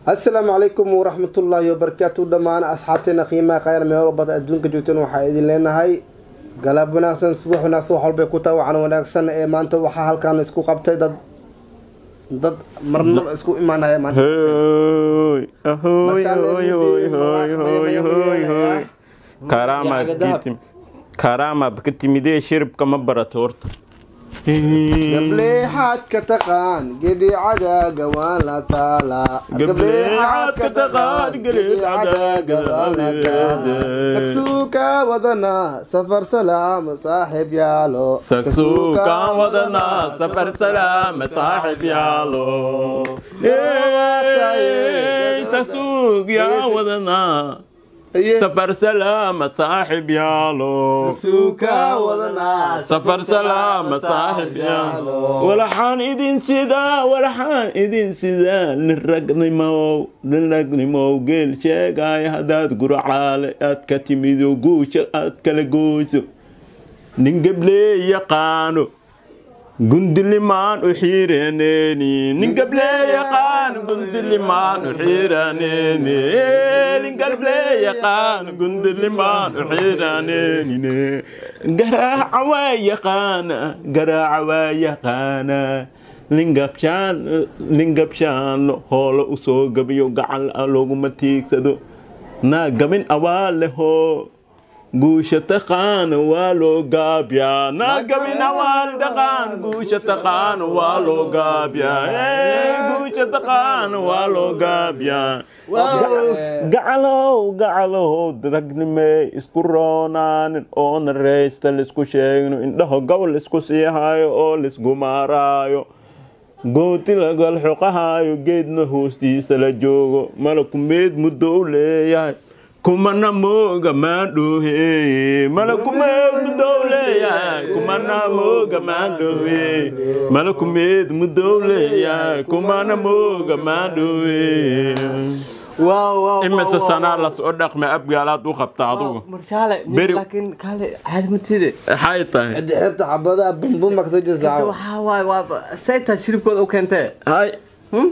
Asalaamu calaykum waraxmatullaahi wabarakaatu. Dhammaan asxaabteena qiimaha qaayal meel walbada adduunka joogteen, waxaa idin leenahay galab wanaagsan, subax wanaagsan, wax walbay ku tahay waxaan wanaagsan. Ee maanta waxaa halkaan isku qabtay dad marnaba isku imaanaya maanta. Hooy, ahoy, hoy, hoy, hoy, hoy, hoy, hoy. Karaama Yaga dahab. Karaama ka timidee, shiribka ma barato horta. Gableexaad ka taqaan gedicada waan la taalaa. Gableexaad ka taqaan gedicada waan la taalaa. Saksuuka wadanaa safar salaam saaxiib yaalo. Saksuukaan wadanaa safar salaama saaxib yaalo. Saksuug yaa wadanaa safar salaama saaxib yaalo. Saksuuka wadanaa safar salaama saaxib yaalo. Walaxaan idin sidaa, walaxaan idin sidaa, nin ragnimow, nin ragnimow, geel sheegaya haddaad guracaale aad ka timido, guusha aad kala gooyso, nin gablee yaqaano gundilimaan u xiiraneyni, nin gablee yaqaan gundilimaan u xiiraneyni, nin gablee yaqaan gundilimaan u xiiraneyni, garaaca waa yaqaana, garaaca waa yaqaana, nin gabshaan, nin gabshaan hoolo usoo gabiyo gacan looguma tiigsado, naa gabin awaaleho guusha taqaan waa loo gaabyaa, naa gabin awaal dhaqaan guusha taqaan waa loo gaabyaa. Guusha taqaan waa loo gaabyaa. Gacalow, gacalow, ragnimee isku roonaanin oona reysta laisku sheegno, indhaho gobol isku sii hayo oo laisgumaaraayo, gooti lagal xoqahaayo, geedna hoostiisa la joogo, malakumeed muddo u leeyahay kumana mooga maandhoohe, malakumeed muddo u leeyahay kumana mooga maandhoohe, malakumeed muddo u leeyahay kumana mooga maandhoohe. Waaw. Imise sanaa lasoo dhaqmay abgaalaad u qabta adugu? Marshaale. Laakiin kaale caadi matide. Maxay tahay? Ciddi xirta xabadaha bumbum baa kasoo jeeda saacaw. Waxaa waay waa saytaa shiribkooda u keentee. Hay,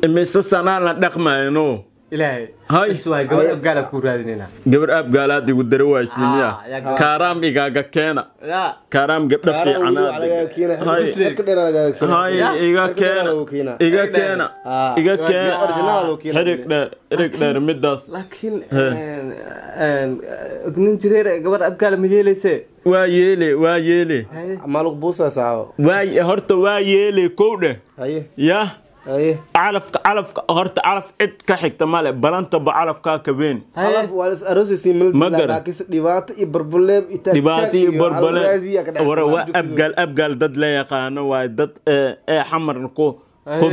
imise sanaa la dhaqmayno? Ilaahay. Hay. Bas waay, gabadh abgaala kuu raadinayna. Gabar abgaalaad igu dara waaysiimiya. Ah, yaa gabar. Kaaraam igaaga keena. Yaa. Kaaraam gabdha Kaaraan weli waa lagaaga fiicanaad. keenaa. Hay. Xirka dheer lagaaga keenaa. Hay. Ya. Iga Xirka dheer keena. lagu keenaa. Iga keena. Ah. Iga keena. Original lagu keenaa. Xirig dheer, xirig dheer midaas. Laakiin nin jireer gabadh abgaala ma yeelayse? Waa yeele, waa yeele. Maalug buusa saacaw. Waa horta waa yeele, kow dheh. Haye. Ya. Haye. Calafka, calafka horta, calaf cid ka xigta male, balantaba calafkaa kabeen. Calaf waa is aroosaysiin. Ma mal garan. Laakiinse dhibaato iyo barbuleeb iyo taag-taag Dhibaato iyo borbole alraadiya ka dhexaysa. War waa abgaal, abgaal dad la yaqaano waaye, dad ee xamar ku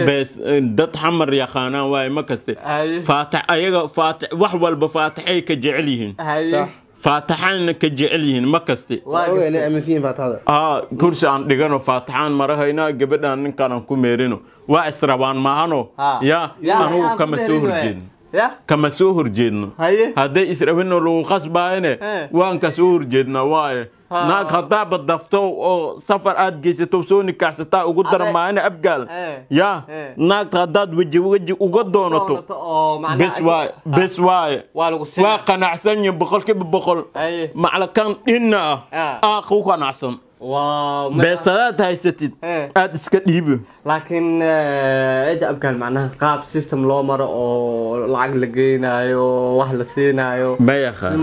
bees, dad xamar yaqaanaan waaye, ma kaste? Haye. Faatax ayaga, faatax wax walba faataxay ka jecel yihiin. Haye. Sax. Faataxayna ka jecel yihiin, ma kaste? Waa. Waa inay aaminsan yihiin faataxda. Aa, kursi aan dhigano, faataxaan marahaynaa, gabadhaan ninkaan aan ku meerino, waa israbaan maahano. Ya anugu kama soo horjeedno. Ya. Kama soo horjeedno. Haye. Hadday israbino lagu qasbaayane. Waan ka soo horjeednaa waaye. Naag haddaaba dafto oo safar aad geysato, soo nikaaxsataa ugu darmaayane abgaal. Ya. Naagta haddaad weji weji uga doonato oo macnaha bes waaye, bes waaye. Waa lagu siinaa. Waa qanacsan yihin 100%. Haye. Maclakan dhinna ah. Aa ku qanacsan. Waaw. Beesadaad haysatid aad iska dhiibi. Laakiin cidda abgaal macnaha qaab system loo maro oo lacag la geynayo, wax la siinaayo. Ma yaqaan.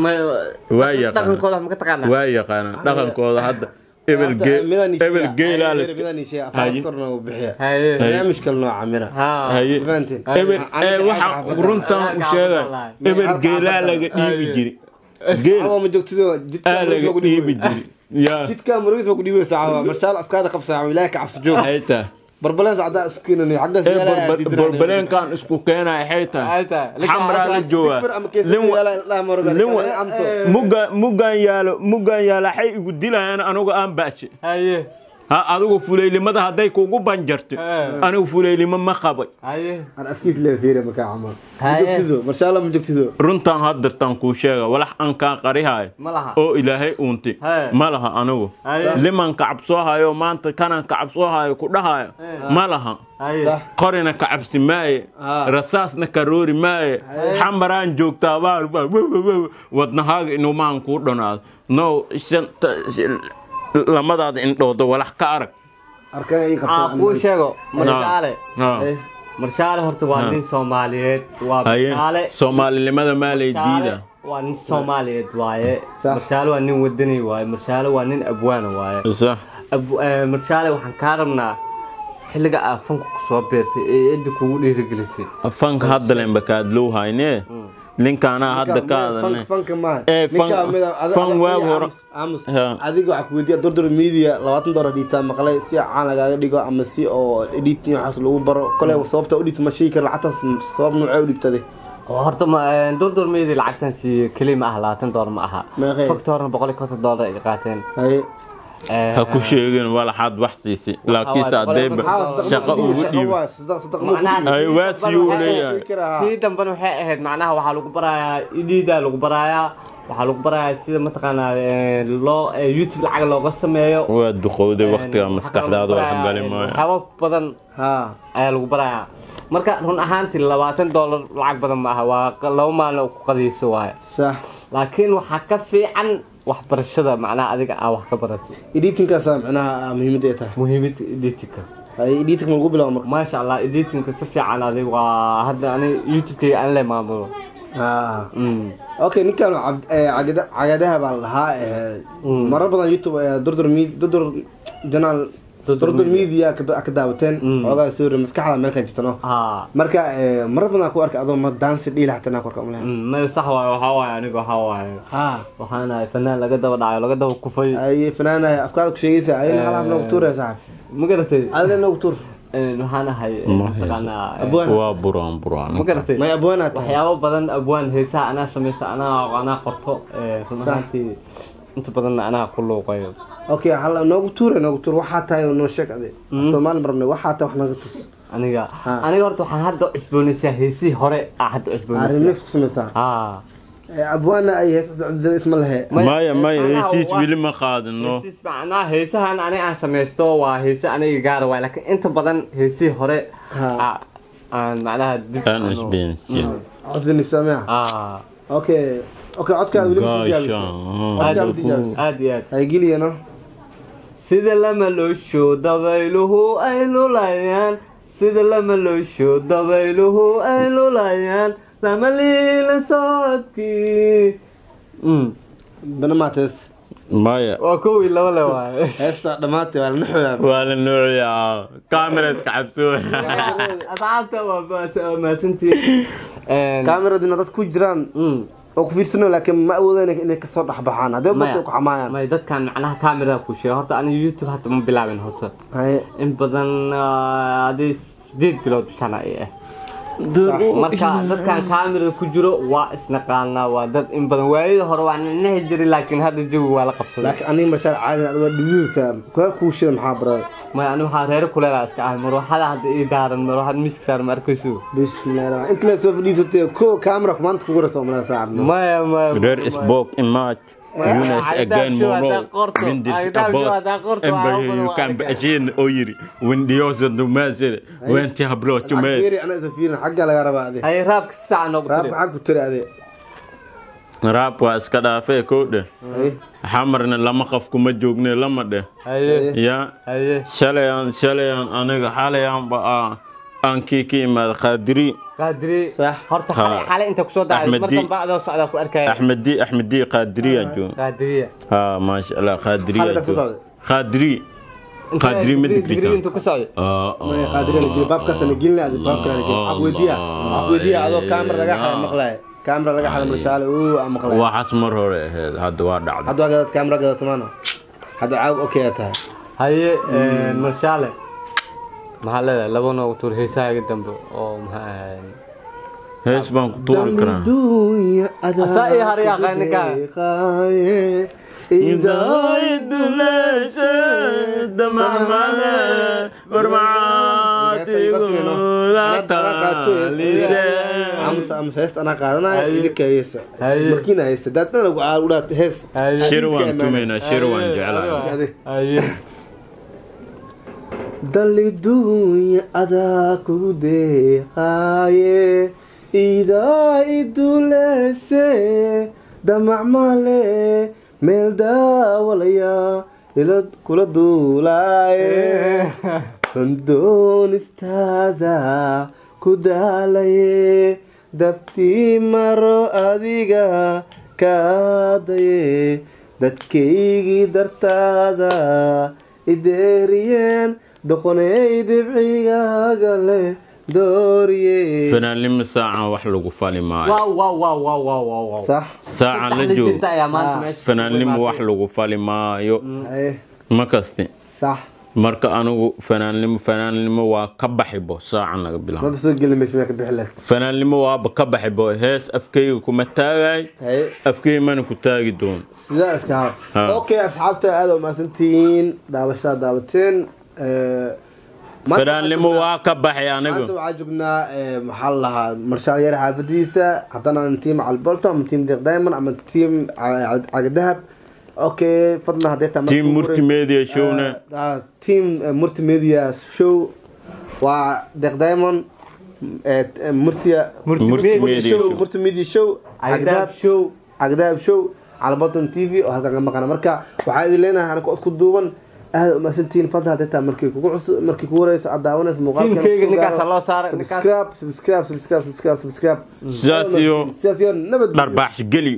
Waa yaqaan. Dhaqankooda wax ma ka taqaanaa? Waa yaqaanaa dhaqankooda hadda ebel ebel geelaa la Midaan isheega afaas korna uu bixiya. Haye. Barnaamij kale nooca mina. Ha. Haye. Ma fahanteen? Ebel Aniga waxa xaafadda. runtan u sheegay, ebel Halka geelaa xaafadda. laga dhiibi jiri geel. Caawa ma joogtido jidka aa murugis laga ma ku dhiibi dhiibi. Jiri ya. Jidka murugis ma ku dhiibi saacawa. Marshaal afkaada qabsa ilaahay ka cabso joog. Hayta. Barbaleen sacdaa isku keenanay xagga ee siyaalaha borbaleenkan isku keenaya xay tahay? Ay tahay. Xamraa la joogaa. Digfar ama keesa siyaalaha indhaha maroga. Amso. Mugaan yaalo, mugaan yaala xay igu dilayaan anugu aan baashe. Haye. Ha adigu fuleylimada hadday kugu banjarto, anigu fuleylimo ma qabay. Haye. Aan afkiis lee fiire markaa camal. Ma Haye. joogtido marshaalla, ma joogtido. Runtaan haddirtaan kuu sheega, walax aan kaa qarihayo Ma laha. oo ilaahay uuntay Haye. ma laha anigu. Haye. Liman ka cabsoohayo maanta kanaan ka cabsoohayo ku dhahayo ma laha. Haye. Sax. Qorina ka cabsi maaye, rasaasna ka roori maaye, xambaraan joogtaa baa wadnahaaga inuumahan kuu dhonaado no shanta lamadaada indhooda walax ka arag. Arkaan ii Aan qabtaan. kuu sheego, Marshaale. Eh, Marshaale horta waa nin Soomaaliyeed, waa Haye. Marshaale. Soomaalinimada maalay diida. Waa nin Soomaaliyeed waaye. Sax. Marshaale waa nin wadani waaye. Marshaale waa nin abwaana waaye. Sax. Marshaale, waxaan kaa rabnaa xilliga aad fanka kusoo beertay ee cidda kugu dhiirigelisay. Fanka hadda lenba kaadlow hayne, ninkaanaa hadda ka hadalne. Fanka maaha. Ee, Ninka fan waag hore. Aamus. Ha. Adiga waxaa ku weydiiya, Durdur Media $20 dhiibtaa maqlay si caan lagaaga dhigo ama si oo editing waxaas lagu baro. Kole sababta u dhiibta ma sheegi karo, lacagtaas sabab noocee u dhiibtaday? Oo horta ma Durdur Media lacagtan siiye keliya ma aha, $20 ma aha. Meeqee? Fakta horena $150 ay qaateen. Haye. Ha ku sheegin walaxaad wax siisay, laakiinse haddayba Maxaa shaqo ugu shaqo dhiibi. waay, sadaq ma ugu Macnaha- dhiibay. Ay, waa siyuu leeyahay. Sheegi karaa. Tii dambena waxay ahayd macnaha waxaa lagu barayaa idiida lagu barayaa, waxaa lagu barayaa sida mataqaanaa loo YouTube lacag looga sameeyo. Waa duqowday waqtiga, Waxaa kaloo maskaxdaada lagu wax barayaa, gali maayo. Waxyaabo badan Ha. ayaa lagu barayaa. Marka run ahaantii $20 lacag badan ma aha, waa 2 maalin oo ku qadayso waaye. Sax. Laakiin waxaa ka fiican waxbarashada macnaha adiga aa wax ka baratay. Editingkaasa macnaha muhiimadda ay tahay. Muhiimadda editingka. Haye, editing ma lagu bilaabo marka? Maasha Allah, editingka si fiican adig waa hadda ani YouTube-kayga aan le maamulo. Ha. Okay, ninkan cagadaha baa la lahaa, marar badan YouTube Durdur Durdur Channel, Durdur Media ka ka daawateen. Ogaa soo maskaxda meel ka jirtano. Ha. Marka marar badan ku arkay adoo ma dance dhiila xataa ku arkay umaleyn. Ma sax waaye, waxaa waaye aniga waxaa waaye Ha. waxaan ahay fanaan laga daba dhacayo, laga daba kufay. Ay fanaanay afkaada ku sheegaysa ay hal noogu tuuraya saaxib. Ma garatay? Adna noogu tuur. Waxaan ahay Ma hayso. mataqaanaa Abwaan. Waa buraan buraan. Ma garatay? May abwaana tahay. Waxyaabo badan, abwaan, heesaha anaa samaysta, anaa qorto, run Sax. ahaantii inta badanna anaa ku luuqayo. Okay, hal noogu tuur, noogu tuur waxaa tahay oo noo sheeg ade. Soomaali marnay waxaa tahay wax naga tus. Aniga Ha. aniga horta waxaan hadda cusboonaysaa heesihii hore aa hadda cusboonaysaa. Remix ku samaysaa. Haa. Abwaana ay hees socda isma lehe. Maya maya, macnaha heshiis waa- weli ma qaadino. Heesiis macnaha heesahan aniga aan samaysto waa heese aniga gaara waay, laakiin inta badan heesihii hore Ha. aan macnaha dib Aan cusbeensiin. Cusbin samee. Aa. Okay, codkaada weli ma tijaabisay? Gaashaan. Codkaada ma tijaabisay? Aad iyo aad. Hay geliyano. Sida lama loosho dabayluhu ay lulayaan, sida lama loosho dabayluhu ay lulayaan, lama liila socodkii. Banamaates. Maya. Waa 1 iyo 2 le waaye. Heesta dhammaatay, waa la naxooyaa. Waa la noociyaa kaamiraadka cabsooya. Asxaabta waa mahadsantihiin. Kaameradina dad ku jiraan oo ku fiirsano, laakiin ma awoodaan inay kasoo dhex baxaan haddii Maya. bato ku xamaayaan. May, dadkan macnaha kaamirada ku sheega, horta aniga YouTube hadda ma bilaabin horta. Haye. In badan adii 8 bilood bishan ay ah. Marka dadkan kaamirada ku jiro waa isnaqaanaa, waa dad in badan waayadii hore waa ninahi jiray, laakiin hadda jawi waa la qabsaday. Laakiin aniga marshaal caadin ad waa dhididaysaa kuwa kuu shida maxaa barada? Maya, ani waxaa reer kuleelaa iska ahay, marwaxada hadda ii daaran, marwaxad miiska saaran ma arkayso. Bismillahi rahmaan inta la soo fadhiisatay ko kaamera maanta kugu rasa umaleyn saacadna. Maya maya. There is book image Yunus again mono windis about embe kan bajin oo yiri windiosa dumasir wenti hablo tume. Fiiri, ana isa fiirin xagga laga rabaa ade. Hay, raabka si fiican noogu raabka tiri. Xag ku tiri ade. Raab waa iska dhaafee koodhe. Haye. Xamarna lama qof kuma joogne lama dheh. Haye. Ya. Haye. Shalayaan aniga xalayaan ba aan kii ka imaada Qaadiri. Qaadiri. Sax. Horta Ha. xalay xalay inta kusoo dhacay mar Axmedi. dambe adoo socdaa ku arkaya. Axmedi Qaadiriya jooga. Qaadiriya. Ha, maasha Allah, Qaadiriya Xalay kusoo jooga. dhacday? Qaadiri Qaadiri ma digri digrisan intuu ku socday. Maya, qaadirina geli baabkaasna gelina ade, baabkana geli xaq weydiiya, xaq weydiiya adoo kaamera laga xada maqlaay, kaamera laga xada marshaale oo aan maqlaay. Waxaas mar hore ahayd, hadda waa dhacday. Hadda waa gadad kaamera gadato maana hadda caag okay aad tahay. Haye, marshaale, maxaa leedahay laba noogu tuur heesahaaga dambe oo maxaa ahayd? Hees baan ku tuuri karaa. Dunya adaa Asaa ii haray aqaan ninkaan. deeqaaye, Amus amus hees anaa qaadanaya, idinka heesa. Haye. Markiina heesa daadna lagu dhaat hees. Shir waan tumaynaa, shir waan jeclahay. Haye. Dalidunya adaa kugu deeqaaye, idaa iduleyse damac male, meel daawalaya ila kula duulaaye, sandoonistaada ku daalaye, dabtii maro adiga kaadaye, dadkaygii dartaada ideeriyeen, doqoney dibcigaaga leh dooriye. Fanaannimo saacan wax lagu fali maayo. Wow wow wow wow wow wow wow. Sax. Saacan la Saddexda joogo jirta ayaa maanta meesha fanaannimo wax lagu fali maayo. Haye. Ma kasti? Sax. Marka anigu fanaannimo waa ka baxibo saacan laga bilaabo. Maba soo gelin meesha ka bixi lahayd. Fanaannimo waaba ka baxibo, hees afkayga kuma taagay. Haye. Afkayga mana ku taagi doono. Sidaa iska Ha. ha. Okay, asxaabta, aad u mahadsantihiin daawashada daawateen. Maanta Fanaannimo waa ka baxay maanta anigu. Waxaa joognaa maxaa la lahaa, Marshaal Yare xaafadiisa. Haddana aan team Calbolto ama team Deeq Diamond ama team Cagadahab. Okay, fadlan haddii taa Team Murti Media Showna. Team Murti Media Show waa Deeq Diamond, Murtiya Murti Murti Media Show. Show. Murti Media Show. Cagadaab Cagadahab Show. Cagdahab Show, Calbolton TV oo halkan ka maqana. Marka waxaa idin leenahay anako isku duuban, aad u mahadsantihiin. Fadlan haddii taa markii kugu cusub, markii kugu horeysa aad daawanayso muuqaalkan, Teamkayga kusoo ninkaas gaaro. loo saaray, ninkaas. Subscribe, subscribe, subscribe, subscribe, subscribe. Sidaas iyo sidaas iyo nabad. Dharbaax geli.